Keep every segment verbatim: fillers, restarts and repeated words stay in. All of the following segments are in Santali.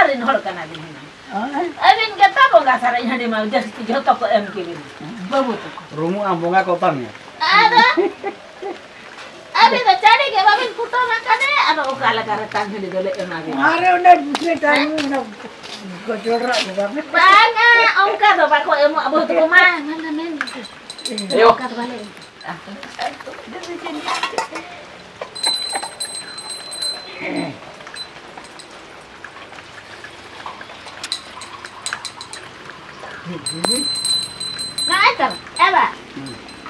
ᱨᱮᱱ ᱦᱚᱲ ᱠᱟᱱᱟ ᱵᱤᱱ ᱦᱩᱱᱟᱹᱝ᱾ ᱦᱳᱭ᱾ ᱟᱹᱵᱤᱱ ᱜᱮ ᱛᱟᱵᱚ ᱜᱟᱥᱟᱨᱮ ᱦᱟᱺᱰᱤ ᱢᱟ ᱡᱟᱹᱥᱛᱤ ᱡᱷᱚᱛᱚ ᱠᱚ ᱮᱢ ᱠᱮᱵᱤᱱ᱾ ᱵᱟᱹᱵᱩ ᱛᱟᱠᱚ᱾ ᱨᱩᱢᱩᱜ ᱟᱢ ᱵᱚᱸᱜᱟ ᱠᱚ ᱛᱟᱢ ᱜᱮ᱾ ᱟᱫᱚ ᱟᱹᱵᱤᱱ ᱫᱚ ᱪᱟᱹᱰᱤ ᱜᱮ ᱵᱟᱵᱤᱱ ᱠᱩᱴᱟᱹᱢ ᱟᱠᱟᱫᱮ, ᱟᱫᱚ ᱚᱠᱟ ᱞᱮᱠᱟ ᱨᱮ ᱛᱟᱝ ᱦᱟᱺᱰᱤ ᱫᱚᱞᱮ ᱮᱢᱟ ᱵᱤᱱᱟ? ᱟᱨᱮ ᱚᱸᱰᱮ ᱢᱤᱫᱴᱟᱝ ᱚᱱᱟ ᱜᱚᱡᱚᱲ ᱨᱟᱜ ᱫᱚ ᱵᱟᱝ᱾ ᱵᱟᱝᱟ, ᱚᱱᱠᱟ ᱫᱚ ᱵᱟᱠᱚ ᱮᱢᱚᱜᱼᱟ, ᱵᱟᱹᱦᱩ ᱛᱟᱠᱚ ᱢᱟ ᱢᱮᱱ ᱫᱚ ᱢᱮᱱ ᱜᱮ᱾ ᱮᱭᱳ᱾ ᱚᱱᱠᱟ ᱫᱚ ᱵᱟᱞᱮ ᱮᱢᱚᱜᱼᱟ᱾ ᱱᱚᱜᱼᱚᱭ ᱛᱚ, ᱮ ᱵᱟ,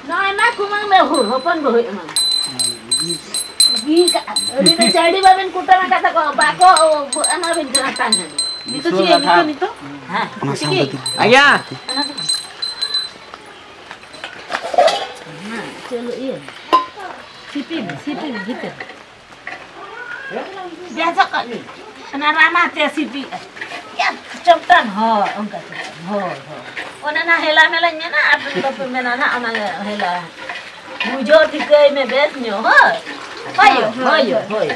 ᱱᱚᱜᱼᱚᱭ ᱢᱟ ᱠᱩᱢᱟᱹᱝ ᱢᱮ ᱦᱩᱲ, ᱦᱚᱯᱚᱱ ᱵᱟᱹᱦᱩᱭ ᱮᱢᱟᱢ᱾ ᱵᱤᱧ ᱠᱟᱜᱼᱟ᱾ ᱟᱹᱞᱤᱧ ᱫᱚ ᱪᱟᱹᱰᱤ ᱵᱟᱵᱮᱱ ᱠᱩᱴᱟᱹᱢ ᱟᱠᱟᱫ ᱛᱟᱠᱚ, ᱵᱟᱠᱚ ᱮᱢᱟᱵᱮᱱ ᱠᱟᱱᱟ ᱛᱟᱝ ᱦᱟᱺᱰᱤ᱾ ᱱᱤᱛᱚᱜ ᱪᱮᱫ, ᱱᱤᱛᱚᱜ, ᱱᱤᱛᱚᱜ? ᱦᱮᱸ, ᱚᱱᱟ ᱪᱤᱠᱤ? ᱥᱟᱶᱛᱮ ᱫᱚ᱾ ᱟᱭᱟ᱾ ᱚᱱᱟ ᱫᱚ᱾ ᱦᱮᱸ, ᱪᱚᱞᱚ ᱤᱭᱟᱹ᱾ ᱥᱤᱯᱤ ᱢᱮ, ᱥᱤᱯᱤ ᱢᱮ ᱵᱷᱤᱛᱟᱹᱨ᱾ ᱵᱮᱥᱚᱜ ᱠᱟᱜ ᱜᱮ᱾ ᱚᱱᱟ ᱨᱟᱢᱟ ᱛᱮ ᱥᱤᱯᱤᱜᱼᱟ᱾ ᱭᱟ, ᱪᱚᱯᱴᱟᱱ, ᱦᱳᱭ, ᱚᱱᱠᱟ ᱪᱚᱯᱴᱟᱱ, ᱦᱳᱭ, ᱦᱳᱭ᱾ ᱚᱱᱟ ᱱᱟ ᱦᱮᱞᱟ ᱢᱮᱞᱟᱧ ᱢᱮᱱᱟ, ᱟᱯᱮ ᱫᱚᱯᱮ ᱢᱮᱱᱟ ᱱᱟ ᱚᱱᱟ ᱦᱮᱞᱟ᱾ ᱵᱩᱡᱷᱟᱹᱣ ᱴᱷᱤᱠᱟᱹᱭ ᱢᱮ ᱵᱮᱥ ᱧᱚᱜ, ᱦᱳᱭ᱾ ᱦᱳᱭ, ᱦᱳᱭ, ᱦᱳᱭ, ᱦᱳᱭ᱾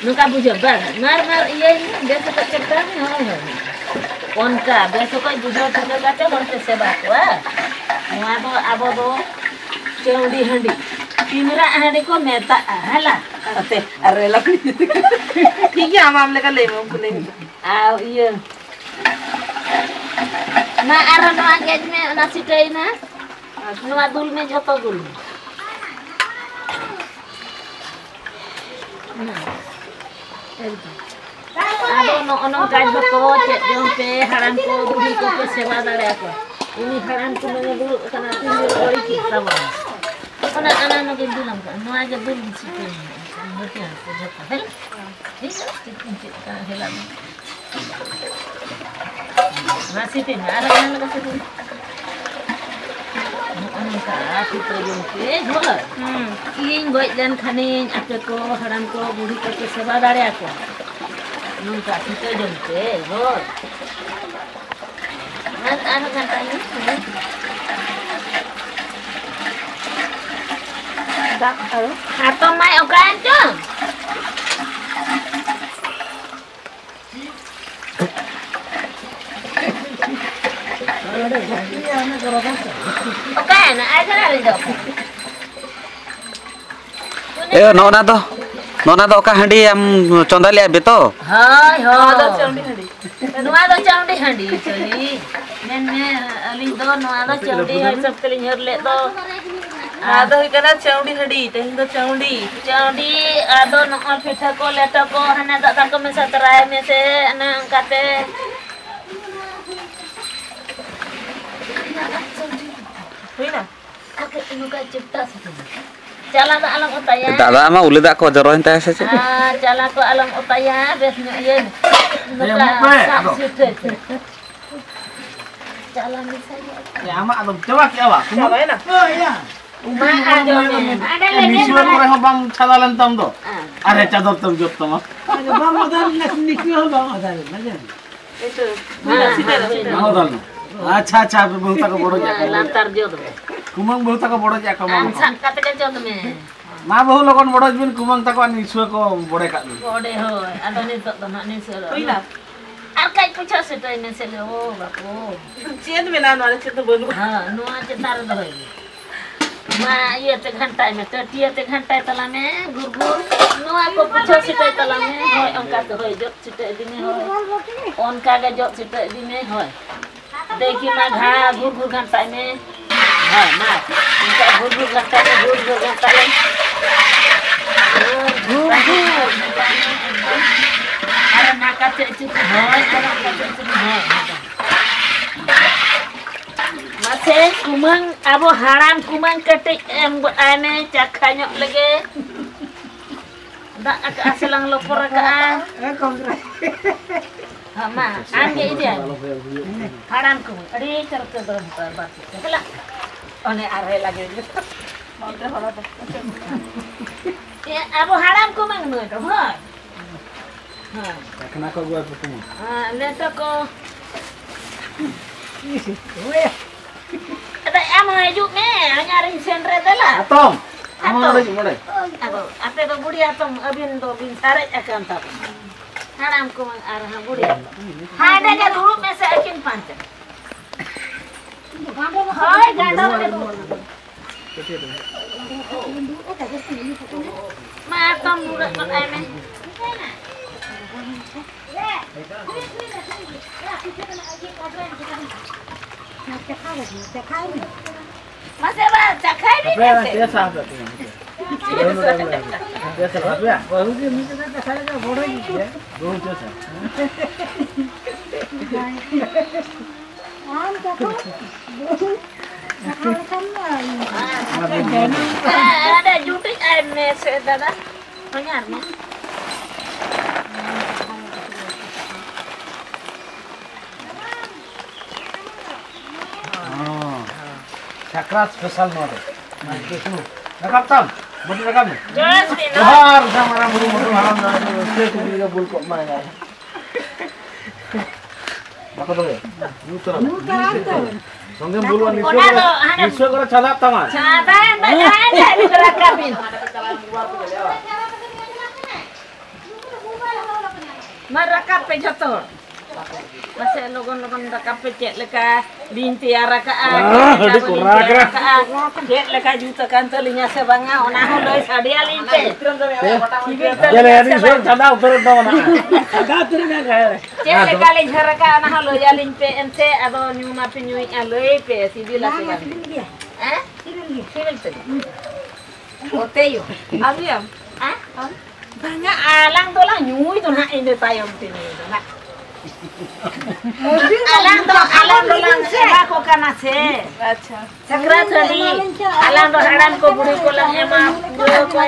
ᱱᱚᱝᱠᱟ ᱵᱩᱡᱷᱟᱹᱣ, ᱵᱟᱝ, ᱢᱟᱨ, ᱢᱟᱨ ᱤᱭᱟᱹᱭ ᱢᱮ, ᱵᱮᱥ ᱚᱠᱚᱡ ᱪᱚᱯᱴᱟᱱ ᱢᱮ, ᱦᱳᱭ, ᱦᱳᱭ᱾ ᱚᱱᱠᱟ ᱵᱮᱥ ᱚᱠᱚᱡ ᱵᱩᱡᱷᱟᱹᱣ ᱴᱷᱤᱠᱟᱹ ᱠᱟᱛᱮ ᱦᱚᱲ ᱯᱮ ᱥᱮᱵᱟ ᱠᱚᱣᱟ᱾ ᱱᱚᱣᱟ ᱫᱚ ᱟᱵᱚ ᱫᱚ ᱪᱟᱹᱣᱰᱤ ᱦᱟᱺᱰᱤ, ᱛᱤᱢᱨᱟᱜ ᱦᱟᱺᱰᱤ ᱠᱚ ᱢᱮᱛᱟᱜᱼᱟ, ᱦᱮᱞᱟ᱾ ᱟᱛᱮ, ᱟᱨ ᱨᱮᱞᱟ ᱠᱩᱲᱤ᱾ ᱴᱷᱤᱠ ᱜᱮᱭᱟ, ᱟᱢ, ᱟᱢ ᱞᱮᱠᱟ ᱞᱟᱹᱭ ᱢᱮ, ᱩᱱᱠᱩ ᱞᱟᱹᱭ ᱢᱮ᱾ ᱟᱨ ᱤᱭᱟᱹ, ᱢᱟ ᱟᱨᱦᱚᱸ ᱱᱚᱣᱟ ᱜᱮᱫ ᱢᱮ, ᱚᱱᱟ ᱥᱤᱴᱟᱹᱭᱮᱱᱟ᱾ ᱱᱚᱣᱟ ᱫᱩᱞ ᱢᱮ, ᱡᱷᱚᱛᱚ ᱫᱩᱞ ᱢᱮ᱾ ᱦᱮᱸ, ᱮᱠᱫᱚᱢ᱾ ᱟᱫᱚ ᱱᱚᱜᱼᱚ ᱱᱚᱝᱠᱟ ᱡᱷᱚᱛᱚ ᱪᱮᱫ ᱡᱚᱝ ᱯᱮ, ᱦᱟᱲᱟᱢ ᱠᱚ, ᱵᱩᱲᱦᱤ ᱠᱚᱯᱮ ᱥᱮᱵᱟ ᱫᱟᱲᱮᱭᱟᱠᱚᱣᱟ᱾ ᱩᱱᱤ ᱦᱟᱲᱟᱢ ᱠᱚ ᱢᱮᱱᱮ ᱫᱩᱲᱩᱵ ᱟᱠᱟᱱᱟ, ᱛᱤᱱ ᱡᱳᱨ ᱵᱟᱹᱲᱤᱡ ᱠᱮᱫ ᱛᱟᱵᱚᱱᱟ᱾ ᱚᱱᱟ, ᱚᱱᱟ ᱱᱚᱜᱮ ᱫᱩᱞᱟᱢ ᱠᱟᱱᱟ᱾ ᱱᱚᱣᱟ ᱜᱮ ᱫᱩᱞ ᱢᱮᱥᱮ ᱛᱮ᱾ ᱦᱮᱸ? ᱴᱷᱤᱠ ᱜᱮᱭᱟ, ᱪᱮᱫ ᱤᱧ ᱪᱮᱫ ᱠᱟᱱᱟ, ᱦᱮᱞᱟ ᱢᱮ᱾ ᱚᱱᱟ ᱥᱤᱯᱤ ᱢᱮ, ᱟᱨ ᱚᱱᱟ ᱞᱮᱠᱟ ᱥᱤᱯᱤ ᱢᱮ᱾ ᱱᱚᱜᱼᱚ ᱱᱚᱝᱠᱟ ᱥᱤᱯᱤ ᱡᱚᱝ ᱯᱮ, ᱦᱳᱭ᱾ ᱦᱩᱸ᱾ ᱤᱧ ᱜᱚᱡ ᱞᱮᱱ ᱠᱷᱟᱱᱤᱧ, ᱟᱯᱮ ᱠᱚ, ᱦᱟᱲᱟᱢ ᱠᱚ, ᱵᱩᱲᱦᱤ ᱠᱚᱯᱮ ᱥᱮᱵᱟ ᱫᱟᱲᱮᱭᱟᱠᱚᱣᱟ᱾ ᱱᱚᱝᱠᱟ ᱥᱤᱯᱤ ᱡᱚᱝ ᱯᱮ, ᱦᱳᱭ᱾ ᱟᱨ, ᱟᱨ ᱜᱷᱟᱱᱴᱟᱭ ᱢᱮ᱾ ᱫᱟᱜ ᱟᱨᱚ᱾ ᱦᱟᱛᱚᱢ ᱢᱟᱭ ᱚᱠᱟᱭᱮᱱ ᱪᱚᱝ? ᱚᱠᱟᱭᱮᱱᱟ? ᱟᱡ ᱫᱷᱟᱨᱟ ᱨᱮ ᱫᱚ ᱚᱠᱟᱭᱮᱱᱟ? ᱮ, ᱱᱚᱜᱼᱱᱟ ᱫᱚ, ᱱᱚᱜᱼᱱᱟ ᱫᱚ ᱚᱠᱟ ᱦᱟᱺᱰᱤ ᱟᱢ ᱪᱚᱸᱫᱟ ᱞᱮᱜᱼᱟ ᱵᱮ ᱛᱚ? ᱦᱳᱭ, ᱦᱳᱭ᱾ ᱱᱚᱣᱟ ᱫᱚ ᱪᱟᱹᱣᱰᱤ ᱦᱟᱺᱰᱤ᱾ ᱱᱚᱣᱟ ᱫᱚ ᱪᱟᱹᱣᱰᱤ ᱦᱟᱺᱰᱤ, actually᱾ ᱢᱮᱱᱢᱮ, ᱟᱹᱞᱤᱧ ᱫᱚ ᱱᱚᱣᱟ ᱫᱚ ᱪᱟᱹᱣᱰᱤ ᱦᱤᱥᱟᱹᱵ ᱛᱮᱞᱤᱧ ᱦᱟᱹᱨ ᱞᱮᱫ ᱫᱚ᱾ ᱱᱚᱣᱟ ᱫᱚ ᱦᱩᱭᱩᱜ ᱠᱟᱱᱟ ᱪᱟᱹᱣᱰᱤ ᱦᱟᱺᱰᱤ, ᱛᱮᱦᱮᱧ ᱫᱚ ᱪᱟᱹᱣᱰᱤ᱾ ᱪᱟᱹᱣᱰᱤ, ᱟᱫᱚ ᱱᱚᱜᱼᱚᱭ ᱯᱤᱴᱷᱟᱹ ᱠᱚ, ᱞᱮᱴᱚ ᱠᱚ, ᱦᱟᱱᱮ ᱫᱟᱜ ᱫᱟᱜ ᱠᱚ ᱢᱮᱥᱟ ᱛᱚᱨᱟᱭ ᱢᱮᱥᱮ, ᱚᱱᱮ ᱚᱱᱠᱟᱛᱮ᱾ ᱦᱩᱭᱱᱟ? ᱱᱚᱝᱠᱟ ᱪᱮᱯᱴᱟ ᱥᱤᱛᱩᱝ᱾ ᱪᱟᱞᱟ ᱫᱚ ᱟᱞᱚᱢ ᱚᱛᱟᱭᱟ᱾ ᱫᱟᱜ, ᱫᱟᱜ ᱢᱟ ᱩᱞᱤ ᱫᱟᱜ ᱠᱚ ᱡᱚᱨᱚᱭᱮᱱ ᱛᱟᱭᱟ ᱥᱮ ᱪᱮᱫ? ᱟᱨ ᱪᱟᱞᱟ ᱠᱚ ᱟᱞᱚᱢ ᱚᱛᱟᱭᱟ, ᱵᱮᱥ ᱧᱚᱜ ᱤᱭᱟᱹᱭ ᱢᱮ᱾ ᱮ, ᱱᱚᱝᱠᱟ ᱮᱢᱚᱜ ᱯᱮ, ᱥᱟᱵ ᱟᱫᱚ᱾ ᱥᱤᱴᱷᱟᱹᱭ ᱯᱮ᱾ ᱪᱟᱞᱟ ᱢᱮᱥᱟ ᱧᱚᱜ ᱠᱟᱜ᱾ ᱮ, ᱟᱢᱟᱜ ᱟᱫᱚᱢ ᱪᱟᱵᱟ ᱠᱮᱜᱼᱟ ᱵᱟ? ᱪᱟᱵᱟᱭᱮᱱᱟ? ᱦᱳᱭ, ᱭᱟ᱾ ᱢᱟ ᱟᱸᱡᱚᱢ ᱢᱮ᱾ ᱚᱸᱰᱮ ᱮ, ᱞᱮ ᱢᱤᱥᱣᱟᱹ ᱧᱮᱞ ᱠᱚᱨᱮ ᱦᱚᱸ ᱵᱟᱢ ᱪᱷᱟᱫᱟ ᱞᱮᱱ ᱛᱟᱢ ᱫᱚ? ᱦᱮᱸ᱾ ᱟᱨᱮ, ᱪᱟᱫᱚᱨ ᱛᱟᱢ ᱡᱚᱛ ᱛᱟᱢᱟ᱾ ᱟᱨᱮ, ᱵᱟᱢ ᱚᱫᱟ ᱞᱮᱱᱟ, ᱱᱤᱥᱣᱟᱹ ᱦᱚᱸ ᱵᱟᱢ ᱚᱫᱟ ᱞᱮᱱᱟ, ᱡᱟᱹᱱᱤᱡ᱾ ᱦᱮᱸ, ᱦᱮᱸ, ᱦᱮᱸ᱾ ᱵᱟᱝ ᱚᱫᱟ ᱞᱮᱱᱟ᱾ ᱟᱪᱪᱷᱟ, ᱟᱪᱪᱷᱟ, ᱟᱯᱮ ᱵᱟᱹᱦᱩ ᱛᱟᱠᱚ ᱵᱚᱰᱚᱡ ᱮᱫ ᱠᱚ᱾ ᱞᱟᱱᱛᱟᱨ ᱡᱚᱫ ᱢᱮ᱾ ᱠᱩᱢᱟᱹᱝ ᱵᱟᱹᱦᱩ ᱛᱟᱠᱚ ᱵᱚᱰᱚᱡ ᱮᱫ ᱠᱚ, ᱢᱟ ᱟᱢ ᱵᱟᱠᱚ᱾ ᱥᱟᱵ ᱠᱟᱛᱮ ᱜᱮ ᱡᱚᱫ ᱢᱮ᱾ ᱢᱟ ᱵᱟᱹᱦᱩ ᱞᱚᱜᱚᱱ ᱵᱚᱰᱚᱡ ᱵᱤᱱ, ᱠᱩᱢᱟᱹᱝ ᱛᱟᱠᱚ ᱟᱨ ᱱᱤᱥᱣᱟᱹ ᱠᱚ ᱵᱚᱰᱮ ᱠᱟᱜ ᱵᱤᱱ᱾ ᱵᱚᱰᱮ, ᱦᱳᱭ᱾ ᱟᱫᱚ ᱱᱤᱛᱚᱜ ᱫᱚ ᱱᱟᱜ ᱱᱤᱥᱣᱟᱹ ᱫᱚ ᱦᱩᱭᱱᱟ? ᱟᱨ ᱠᱟᱹᱡ ᱯᱩᱪᱷᱟᱹ ᱥᱮᱴᱟᱭ ᱢᱮ ᱥᱮ ᱞᱮ, ᱳ ᱵᱟᱯᱩ᱾ ᱪᱮᱫ ᱢᱮᱱᱟᱜᱼᱟ ᱱᱚᱣᱟ ᱨᱮ? ᱪᱮᱫ ᱫᱚ ᱵᱟᱹᱱᱩᱜᱼᱟ᱾ ᱦᱮᱸ, ᱱᱚᱣᱟ ᱪᱮᱛᱟᱱ ᱨᱮ ᱫᱚᱦᱚᱭ ᱢᱮ᱾ ᱢᱟ ᱤᱭᱟᱹ ᱛᱮ ᱜᱷᱟᱱᱴᱟᱭ ᱢᱮ, ᱴᱟᱹᱴᱤᱭᱟᱹ ᱛᱮ ᱜᱷᱟᱱᱴᱟᱭ ᱛᱟᱞᱟᱝ ᱢᱮ, ᱜᱩᱨ ᱜᱩᱨ᱾ ᱱᱚᱣᱟ ᱠᱚ ᱯᱩᱪᱷᱟᱹ ᱥᱮᱴᱟᱭ ᱛᱟᱞᱟᱝ ᱢᱮ, ᱦᱳᱭ, ᱚᱱᱠᱟ ᱛᱮ, ᱦᱳᱭ, ᱡᱚᱫ ᱥᱮᱴᱟ ᱤᱫᱤ ᱢᱮ, ᱦᱳᱭ᱾ ᱚᱱᱠᱟ ᱜᱮ ᱡᱚᱫ ᱥᱮᱴᱟ ᱤᱫᱤ ᱢᱮ, ᱦᱳᱭ᱾ ᱫᱮᱠᱷᱤ ᱢᱟ, ᱜᱷᱟ-, ᱜᱷᱩᱨ ᱜᱷᱩᱨ ᱜᱷᱟᱱᱴᱟᱭ ᱢᱮ᱾ ᱦᱳᱭ, ᱢᱟ᱾ ᱚᱱᱠᱟ ᱜᱷᱩᱨ ᱜᱷᱩᱨ ᱜᱷᱟᱱᱴᱟᱭ ᱢᱮ, ᱜᱷᱩᱨ ᱜᱷᱩᱨ ᱜᱷᱟᱱᱴᱟᱭ ᱢᱮ᱾ ᱦᱳᱭ, ᱜᱷᱩᱨ ᱜᱷᱩᱨ᱾ ᱟᱨ ᱱᱟᱠᱟ ᱪᱮᱫ ᱪᱚ ᱠᱚ, ᱦᱳᱭ, ᱟᱨ ᱱᱟᱠᱟ ᱪᱮᱫ ᱪᱚ ᱠᱚ, ᱦᱳᱭ, ᱱᱟᱠᱟ᱾ ᱢᱟᱥᱮ ᱠᱩᱢᱟᱹᱝ, ᱟᱵᱚ ᱦᱟᱲᱟᱢ ᱠᱩᱢᱟᱹᱝ ᱠᱟᱹᱴᱤᱡ ᱮᱢ ᱜᱚᱫ ᱟᱭ ᱢᱮ, ᱪᱟᱠᱷᱟ ᱧᱚᱜ ᱞᱮᱜᱮ᱾ ᱫᱟᱜ ᱟᱠᱟᱜᱼᱟ ᱥᱮ ᱞᱟᱝ ᱞᱚᱯᱚᱨ ᱟᱠᱟᱜᱼᱟ? ᱦᱮᱸ, ᱠᱚᱝᱜᱨᱮᱥ᱾ ᱦᱮᱸ, ᱢᱟ, ᱟᱢ ᱜᱮ ᱤᱫᱤᱭᱟᱭ ᱢᱮ᱾ ᱦᱟᱲᱟᱢ ᱠᱚ, ᱟᱹᱰᱤ ᱪᱚᱨᱚᱠ ᱪᱚᱨᱚᱠ ᱫᱚ ᱵᱟᱨ ᱯᱮ ᱦᱮᱞᱟ᱾ ᱚᱱᱮ ᱟᱨᱦᱚᱸᱭ ᱞᱟᱜᱮ᱾ ᱚᱱᱛᱮ ᱦᱚᱲ ᱫᱚ᱾ ᱮ, ᱟᱵᱚ ᱦᱟᱲᱟᱢ ᱠᱚ ᱢᱟ ᱱᱩᱭ ᱫᱚ, ᱦᱳᱭ᱾ ᱦᱮᱸ᱾ ᱪᱟᱠᱷᱱᱟ ᱠᱚ ᱟᱹᱜᱩ ᱟᱯᱮ ᱠᱚ ᱢᱟ᱾ ᱦᱮᱸ, ᱞᱮᱴᱚ ᱠᱚ᱾ ᱟᱫᱚ ᱟᱢ ᱦᱚᱸ ᱦᱤᱡᱩᱜ ᱢᱮ, ᱦᱟᱧᱟᱨᱤᱧ ᱥᱮᱱ ᱨᱮ ᱫᱮᱞᱟ᱾ ᱦᱟᱛᱚᱢ, ᱟᱢ ᱦᱚᱸ ᱦᱟᱛᱚᱢ᱾ ᱱᱚᱰᱮ ᱦᱤᱡᱩᱜ ᱢᱮ, ᱱᱚᱰᱮ᱾ ᱟᱫᱚ ᱟᱯᱮ ᱫᱚ ᱵᱩᱲᱦᱤ ᱦᱟᱛᱚᱢ, ᱟᱹᱵᱤᱱ ᱫᱚ ᱵᱤᱱ ᱥᱟᱨᱮᱡ ᱟᱠᱟᱱ ᱛᱟᱵᱚᱱᱟ᱾ ᱦᱟᱲᱟᱢ ᱠᱚ ᱟᱨ ᱦᱟᱸᱜ ᱵᱩᱲᱦᱤ ᱦᱟᱛᱚᱢ᱾ ᱦᱟᱸᱰᱮ ᱜᱮ ᱫᱩᱲᱩᱵ ᱢᱮᱥᱮ ᱟᱹᱠᱤᱱ ᱯᱟᱸᱪ ᱡᱚᱱ᱾ ᱦᱳᱭ, ᱜᱟᱰᱚ ᱨᱮ᱾ ᱢᱟ ᱮᱛᱚᱢ ᱱᱩᱨᱟᱹᱜ ᱜᱚᱫ ᱟᱭ ᱢᱮ᱾ ᱢᱟᱥᱮ ᱵᱟ, ᱪᱟᱠᱷᱟᱭ ᱵᱤᱱ ᱦᱟᱯᱮ, ᱥᱮ᱾ ᱯᱮ ᱥᱟᱦᱟ ᱯᱮ, ᱯᱮ᱾ ᱯᱮ ᱥᱟᱦᱟ ᱯᱮ᱾ ᱵᱟᱹᱦᱩ ᱜᱮ ᱢᱤᱫ ᱴᱟᱠᱟ ᱠᱟᱛᱷᱟ ᱞᱮᱠᱟ ᱵᱚᱲᱚ ᱜᱮᱭᱟ᱾ ᱵᱟᱹᱦᱩ ᱯᱮ ᱥᱟᱦᱟ᱾ ᱟᱢ ᱛᱟᱠᱚ᱾ ᱟᱨ ᱡᱩᱴᱤᱡ ᱟᱭ ᱢᱮ ᱥᱮ ᱫᱟᱫᱟ, ᱦᱚᱧᱦᱟᱨ ᱢᱮ᱾ ᱦᱚᱸ᱾ ᱥᱟᱠᱨᱟᱛ ᱥᱯᱮᱥᱟᱞ ᱱᱚᱣᱟ ᱫᱚ᱾ ᱨᱟᱠᱟᱵ ᱛᱟᱢ, ᱵᱟᱹᱴᱤ ᱨᱟᱠᱟᱵ ᱢᱮ᱾ ᱡᱚᱦᱟᱨ ᱜᱮ᱾ ᱡᱚᱦᱟᱨ, ᱥᱟᱢᱟᱨᱟ ᱢᱩᱨᱢᱩ ᱦᱟᱲᱟᱢ ᱫᱚ ᱥᱮ ᱠᱩᱞᱤ ᱨᱮ ᱵᱩᱞ ᱠᱚᱜ ᱢᱟᱭ᱾ ᱵᱟᱠᱚ ᱫᱚᱦᱚᱭᱟ? ᱧᱩ ᱛᱚᱨᱟ᱾ ᱧᱩ ᱛᱚᱨᱟ ᱛᱚ᱾ ᱥᱚᱸᱜᱮᱢ ᱵᱩᱞᱩᱜᱼᱟ, ᱱᱤᱥᱪᱚᱭ ᱚᱱᱟ ᱠᱚᱨᱮ, ᱫᱚ ᱦᱟᱱᱮ ᱱᱤᱥᱪᱚᱭ ᱠᱚᱨᱮ ᱪᱷᱟᱫᱟᱜ ᱛᱟᱢᱟ᱾ ᱪᱷᱟᱫᱟ ᱮᱢ ᱫᱚ ᱡᱟᱦᱟᱸᱭ ᱴᱷᱮᱱ ᱨᱟᱠᱟᱵ ᱵᱤᱱ᱾ ᱢᱟ ᱨᱟᱠᱟᱵ ᱯᱮ ᱡᱷᱚᱛᱚ ᱦᱚᱲ᱾ ᱢᱟᱥᱮ ᱞᱚᱜᱚᱱ ᱞᱚᱜᱚᱱ ᱨᱟᱠᱟᱵ ᱯᱮ, ᱪᱮᱫ ᱞᱮᱠᱟ ᱵᱤᱱ ᱛᱮᱭᱟᱨ ᱟᱠᱟᱜᱼᱟ, ᱟᱦ, ᱪᱮᱫ ᱞᱮᱠᱟ ᱟᱹᱰᱤ ᱵᱟᱹᱞᱤᱧ ᱠᱚᱨᱟ ᱛᱮᱭᱟᱨ ᱠᱟᱱᱟ᱾ ᱟᱠᱟᱜᱼᱟ, ᱪᱮᱫ ᱞᱮᱠᱟ ᱡᱩᱛ ᱟᱠᱟᱱ ᱛᱟᱹᱞᱤᱧᱟ ᱥᱮ ᱵᱟᱝᱟ, ᱚᱱᱟ ᱦᱚᱸ ᱞᱟᱹᱭ ᱥᱟᱰᱮ ᱟᱹᱞᱤᱧ ᱯᱮ᱾ ᱥᱤᱵᱤᱞ ᱧᱮᱞᱮ ᱛᱟᱹᱞᱤᱧᱟ ᱟᱹᱰᱤ ᱥᱮ ᱡᱳᱨ ᱵᱟᱝᱟ? ᱪᱷᱟᱰᱟᱣ ᱩᱛᱟᱹᱨᱮᱱ ᱛᱟᱵᱚᱱᱟ᱾ ᱪᱷᱟᱰᱟᱣ ᱩᱛᱟᱹᱨᱮᱱᱟ᱾ ᱪᱮᱫ ᱞᱮᱠᱟ ᱞᱤᱧ ᱡᱷᱟᱨ ᱟᱠᱟᱜᱼᱟ, ᱚᱱᱟ ᱦᱚᱸ ᱞᱟᱹᱭ ᱟᱹᱞᱤᱧ ᱯᱮ ᱮᱱᱛᱮ, ᱟᱫᱚ ᱧᱩ ᱢᱟᱯᱮ ᱧᱩᱭᱮᱫᱼᱟ, ᱞᱟᱹᱭ ᱯᱮ, ᱥᱤᱵᱤᱞᱟ ᱥᱮ ᱵᱟᱝᱟ? ᱵᱟᱝᱟ, ᱥᱤᱵᱤᱞ ᱜᱮᱭᱟ᱾ ᱦᱮᱸ? ᱥᱤᱵᱤᱞ ᱜᱮᱭᱟ᱾ ᱥᱤᱵᱤᱞ ᱛᱮ? ᱦᱩᱸ᱾ ᱚᱛᱮᱭᱳ᱾ ᱟᱹᱜᱩᱭᱟᱢ? ᱦᱮᱸ? ᱵᱟᱝᱟ, ᱟᱞᱟᱝ ᱫᱚᱞᱟᱝ ᱧᱩᱭ ᱫᱚ ᱱᱟᱦᱟᱜ ᱤᱱᱟᱹ ᱛᱟᱭᱚᱢ ᱛᱮ ᱧᱩᱭ ᱫᱚ ᱱᱟᱦᱟᱜ᱾ ᱟᱞᱟᱝ ᱫᱚ, ᱟᱞᱟᱝ ᱫᱚᱞᱟᱝ ᱮᱢᱟ ᱠᱚ ᱠᱟᱱᱟ ᱥᱮ᱾ ᱟᱪᱪᱷᱟ᱾ ᱥᱟᱠᱨᱟᱛ ᱦᱟᱺᱰᱤ, ᱟᱞᱟᱝ ᱫᱚ ᱦᱟᱲᱟᱢ ᱠᱚ ᱵᱩᱲᱦᱤ ᱠᱚᱞᱟᱝ ᱮᱢᱟ ᱯᱩᱨᱟᱹᱣ ᱠᱚᱣᱟ᱾